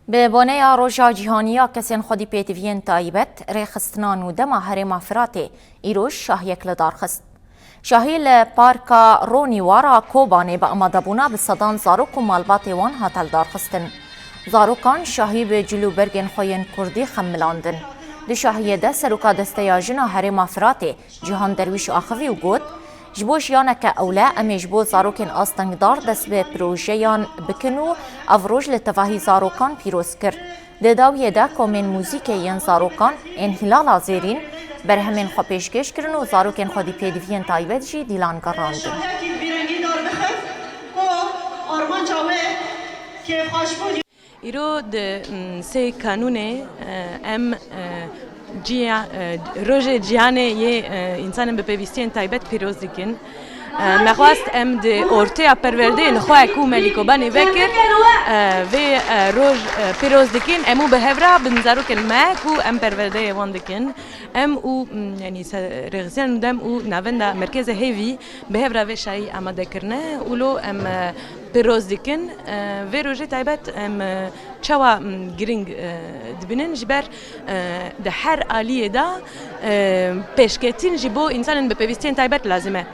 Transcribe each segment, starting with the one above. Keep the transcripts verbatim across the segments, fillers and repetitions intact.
Bi boneya Roja Cîhanî ya Kesên Xwedî Pêdiviyên Taybet, rêxistina nûdem a Herêma Firatê îroj şahiyek li dar xist. Şahî li Parka Ronîwar a Kobanê bi amadebûna bi sedan zarok û malbatê wan hate lidarxistin. Zarokan şahî bi cil û bergên xwe yên kurdî xemilandin. Di şahiyê de Seroka Desteya Jin a Herêma Firatê, Cîhan Derwîş axivî û got, Ji bo jiyaneke ewle, em ê ji bo zarokên astengdar dest bi projeyan bikin û ev roj li tevahî zarokan pîroz kir. Di dawiyê de komên muzîkê yên zarokan ên Hilala Zêrîn berhemên xwe pêşkêş kirin û zarokên xwedî pêdiviyên taybet jî dîlan gerandin. Îro di, mm, sê kanûnê, e, em, e, ciya-, e, rojê cîhanê yê, e, însanên bi pêvîstiyên taybet pîroz dikin. E, me xwest em di orteya perwerdeyên xwe ku me li Kobanê vekir, e, vê, e, roj, e, pîroz dikin. Em û bi hev re bin zarokên me ku em perwerdeyê wan dikin. Em û, mm, yanî se-, rêxistiyan dem û navenda merkeze hêvî bi hev re vê şayî amade kirine û lo em, e, pîroz dikin. E, vê rojê taybet em, e, çawa, m, giring, e, dibînin ji ber, e, di her aliyê de, e, pêşketin ji bo însanên bi pêvîstiyên taybet lazim e.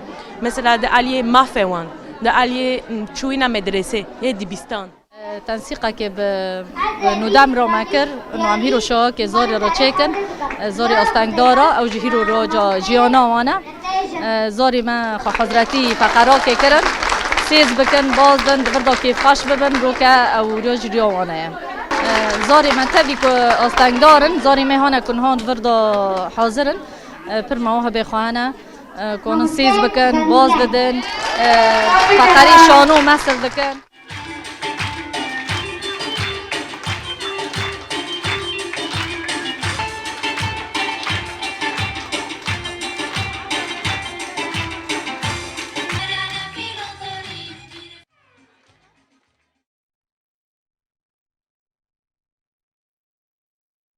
Mesela di aliyê mafê wan, di aliyê, m, çûyîna medresê yê dibistan. E, tensîqekê bi, bi nûdem re me kir, û em hîro şahakê zarê re çêkin, e, zarê astengdar e, ew jî hîro roja jiyana wan e. E, zarê me xwe hezretî feqerakê kirin, sêz bikin, baz din, di vir de kêfxweş bibin, roke ew roj riya wan e. E, zarê me tevî ku astengdar in, zarê me hane ku niha di vir de hazir in, e, pir me hebê xwe hene, e, ku hûn sêz bikin, baz didin, e, feqerî şano mesir dikin.